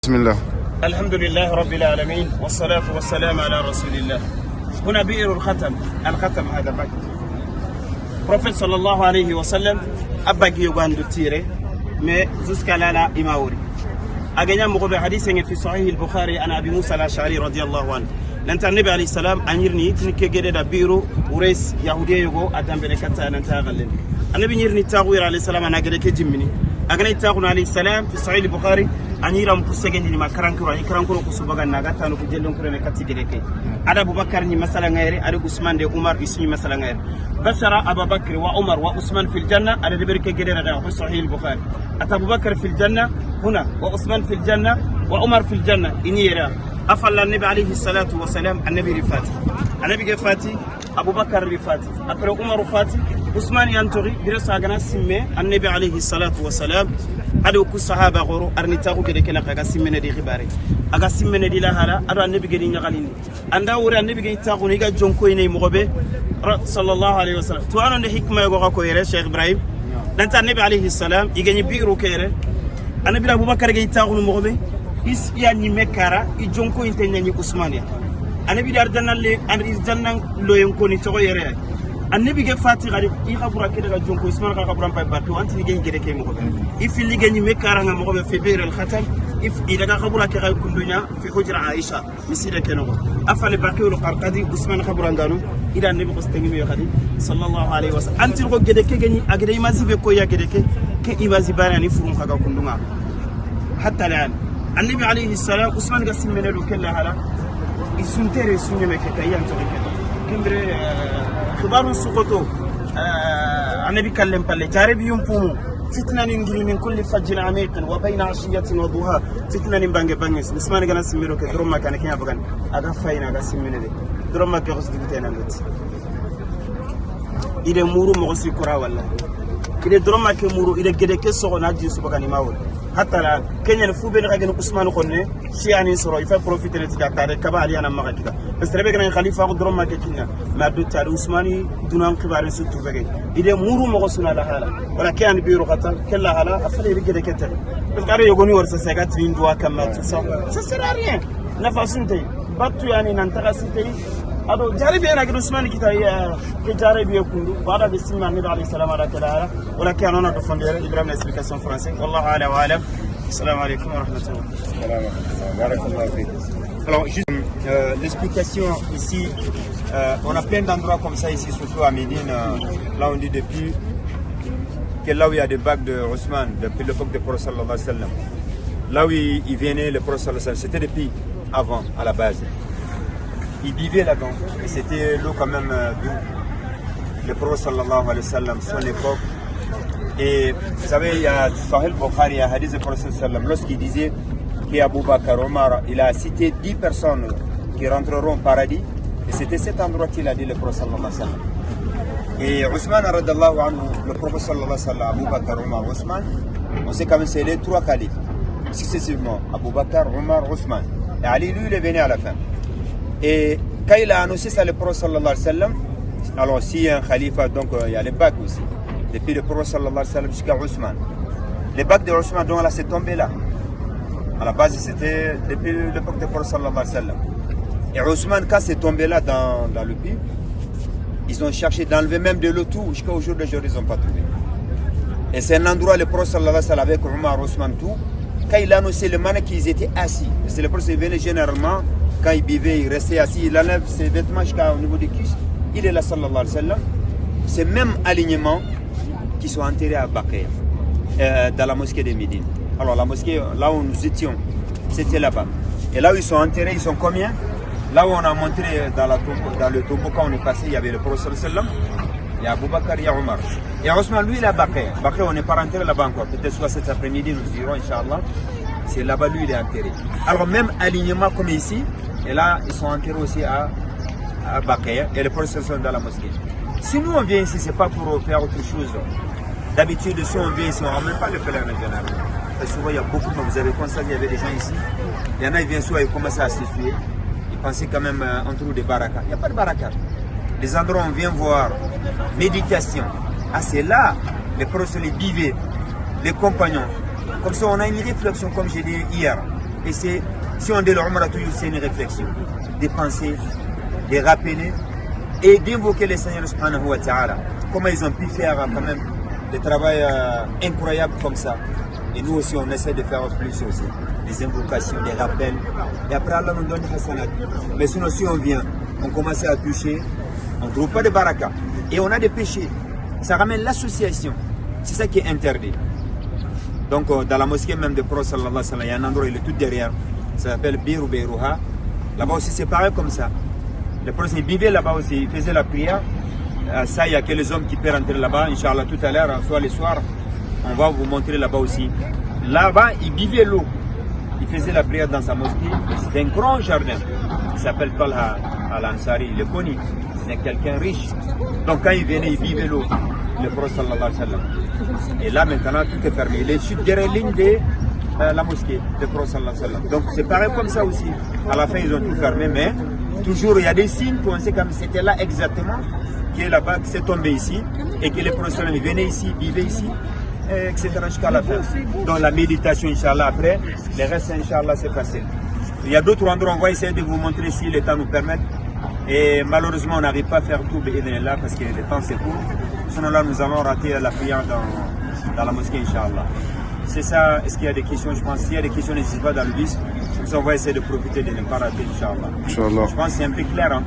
بسم الله. الحمد لله رب العالمين والصلاة والسلام على رسول الله. هنا بئر الختم، الختم هذا بك. Prophète صلى الله عليه وسلم abagi yogandu tire mais jusqu'à là la imawri. Agenya mo be hadith في صحيح البخاري عن ابي موسى الاشعري رضي الله عنه. Nanta nabi عليه السلام anyirni tin kegede da biru ures yahudiya yogo adambere kata nanta gallen. Annabi nyirni taghwir عليه السلام ana gede ke jimmini. Agana taghun عليه السلام في صحيح البخاري anyira mu kusegeni ni makarankuro ani karankuro kusubaga naga tanu ku jellon kurene kati gede ke. Ada Abubakar ni masala ngayre, ada Usman de Umar isni masala ngayre. بشر أبا بكر وعمر وعثمان في الجنة على ذبرك جدير في صحيح البخاري. أتى أبو بكر في الجنة هنا وعثمان في الجنة وعمر في الجنة إنيرا. أفضل النبي عليه الصلاة والسلام النبي رفاتي. النبي فاتي أبو بكر رفاتي. أبو عمر فاتي عثمان ينتغي درس أجنا سمة النبي عليه الصلاة والسلام. هذا كل صحابة غرو أرنيتاغو كده كنا كذا سمة ندي خباري. أجا سمة ندي لهلا أرى النبي جدي نغاليني. عند ورا النبي جدي تاغو نيجا جونكو إني مغبي صلى الله عليه وسلم. تو أنا الحكمة يقول كويرة شيخ إبراهيم. نانت النبي عليه السلام يجني بيرو كيرة. أنا بلا أبو بكر جدي تاغو مغبي. إس يعني مكارا يجونكو إنتني عثمانيا. أنا بلا أرجعنا لي أنا أرجعنا لو ينكوني تغيره. النبي جه فاتي غريب يخبر كده جونكو عثمان خبر عن باتو أنت نيجي كده كي مغبي. إف اللي جني مكارا مغبي في بير الختم. إف إذا خبر كده كندنيا في حجر عائشة مسيرة كنوع. أفعل باقي القرقدي عثمان خبر عن دانو. إذا النبي قصتني ميخدي صلى الله عليه وسلم. أنت لو كده كي جني أجري ما زي بكويا كده كي كي إبازي باراني فروم خا كندنيا. حتى الآن النبي عليه السلام عثمان قسم من الوكالة هلا يسنتر يسني مكة أيام تركيا كمبر خبار سقطه النبي كلم بالله جارب يوم فمو فتنة نجري من كل فج عميق وبين عشية وضحاها فتنة بانج بانجس عثمان قال سميرو كدروم ما كان كيا بغان أجا فاين أجا سمينه ده دروم ما كيخص دبتين عندك إذا مورو مغسي كرا ولا إذا دروم ما كمورو إذا جد كسر ناجي سبحان الله حتى الآن كان ينفو بين غير عثمان قلنا شيء يعني سرا يفا بروفيت نتيجة تاريخ كبا علي أنا ما كده بس ربي كان خليفة قدرهم ما كنا ما دو تار عثماني دون كبار سوتو بقى إذا مورو مغسونا لهلا ولا كان بيرو قتل كلا هلا أفضل يرجع كتر بس قاري يقولني ورثة سجات من دوا كم تسا سسرارين نفسنتي باتو يعني ننتقصتي هذا جاري أنا كده عثماني كده كجاري بيكون بعد بسم الله عليه السلام على كلا ولا كان أنا دفن إبراهيم explication français والله أعلم وأعلم. السلام عليكم ورحمة الله. بارك الله فيك. Alors juste l'explication ici, on a plein d'endroits comme ça ici, surtout à Médine, là on dit depuis que là où il y a des bacs de Ousmane, depuis l'époque du prophète صلى الله عليه وسلم, là où il venait le prophète صلى الله عليه وسلم, c'était depuis avant à la base. Il vivait là-dedans et c'était l'eau quand même doux. Le prophète صلى الله عليه وسلم, son époque. Et vous savez, il y a Sahih Bukhari, il y a hadith du prophète صلى الله عليه وسلم, lorsqu'il disait qu'Abu Bakr, Omar, il a cité 10 personnes qui rentreront au paradis, et c'était cet endroit qu'il a dit le prophète صلى الله عليه وسلم. Et Ousmane, رضي الله عنه, le prophète صلى الله عليه وسلم, Abu Bakr, Omar, Ousmane, on sait quand même c'est les trois califes, successivement, Abu Bakr, Omar, Ousmane. Et Ali, lui, il est venu à la fin. Et quand il a annoncé ça, le prophète صلى الله عليه وسلم, alors s'il y a un khalifa, donc il y a les bacs aussi. Depuis le prophète صلى الله عليه وسلم jusqu'à Ousmane. Les bacs de Ousmane, donc là, c'est tombé là. À la base, c'était depuis l'époque du prophète صلى الله عليه وسلم. Et Ousmane, quand c'est tombé là dans le puits, ils ont cherché d'enlever même de l'eau tout, jusqu'au jour d'aujourd'hui, ils n'ont pas trouvé. Et c'est un endroit, le prophète صلى الله عليه وسلم avec Omar, Ousmane, tout, quand il a annoncé le manne qu'ils étaient assis. C'est le prophète venait généralement, quand il buvait, il restait assis, il enlève ses vêtements jusqu'au niveau des cuisses. Il est là, صلى الله عليه وسلم. C'est même alignement qui sont enterrés à Baqir, dans la mosquée de Médine. Alors la mosquée, là où nous étions, c'était là-bas. Et là où ils sont enterrés, ils sont combien? Là où on a montré dans, la tombe, dans le tombeau, quand on est passé, il y avait le prophète صلى الله عليه وسلم, il y a Abu Bakr, il y a Omar. Et Ousmane, lui, il est à Baqir. Baqir, on n'est pas rentré là-bas encore. Peut-être soit cet après-midi, nous irons, Inch'Allah. C'est là-bas, lui, il est enterré. Alors même alignement comme ici, et là, ils sont enterrés aussi à Baqir, et les prophètes sont dans la mosquée. Si nous, on vient ici, c'est pas pour faire autre chose. D'habitude, si on vient ici, on ne ramène pas le pèlerin général. Parce que souvent, il y a beaucoup de monde. Vous avez constaté, il y avait des gens ici. Il y en a, ils viennent soit, ils commencent à s'essuyer. Ils pensaient quand même, on trouve des barakas. Il n'y a pas de baraka. Les endroits où on vient voir, méditation. Ah, c'est là, les prophètes, les vivait, les compagnons. Comme ça, on a une réflexion, comme j'ai dit hier. Et c'est, si on dit le عمرة toujours, c'est une réflexion. De penser, de rappeler et d'invoquer le Seigneur سبحانه وتعالى. Comment ils ont pu faire quand même des travail incroyables comme ça. Et nous aussi, on essaie de faire plus aussi. Des invocations, des rappels. Et après, Allah nous donne des حسنات. Mais sinon, si on vient, on commence à toucher, on ne trouve pas de baraka. Et on a des péchés. Ça ramène l'association. C'est ça qui est interdit. Donc, dans la mosquée même de Prophète صلى الله عليه وسلم, il y a un endroit, il est tout derrière. Ça s'appelle Biru Beiruha. Là-bas aussi, c'est pareil comme ça. Le prophète, il vivait là-bas aussi, il faisait la prière. Ça, il n'y a que les hommes qui peuvent rentrer là-bas. Inch'Allah, tout à l'heure, soit le soir, on va vous montrer là-bas aussi. Là-bas, il buvait l'eau. Il faisait la prière dans sa mosquée. C'était un grand jardin. Il s'appelle Talha Al-Ansari, il est connu. C'est quelqu'un riche. Donc quand il venait, il buvait l'eau. Le prophète صلى الله عليه وسلم. Et là, maintenant, tout est fermé. Il est sur derrière ligne de la mosquée, le prophète صلى الله عليه وسلم. Donc c'est pareil comme ça aussi. À la fin, ils ont tout fermé, mais toujours, il y a des signes qu'on sait comme c'était là exactement, qui est là-bas, que c'est tombé ici, et que les prophètes venaient ici, vivaient ici, etc. jusqu'à la fin. Donc la méditation, Inch'Allah, après, le reste, Inch'Allah, c'est facile. Il y a d'autres endroits, on va essayer de vous montrer si le temps nous permet. Et malheureusement, on n'arrive pas à faire tout là parce que le temps c'est court. Sinon là, nous allons rater la prière dans la mosquée, Inch'Allah. C'est ça. Est-ce qu'il y a des questions? Je pense qu'il y a des questions, n'hésitez pas dans le bus. Comme ça, on va essayer de profiter de ne pas rater, Inch'Allah. Inch'Allah. Je pense que c'est un peu clair. Hein?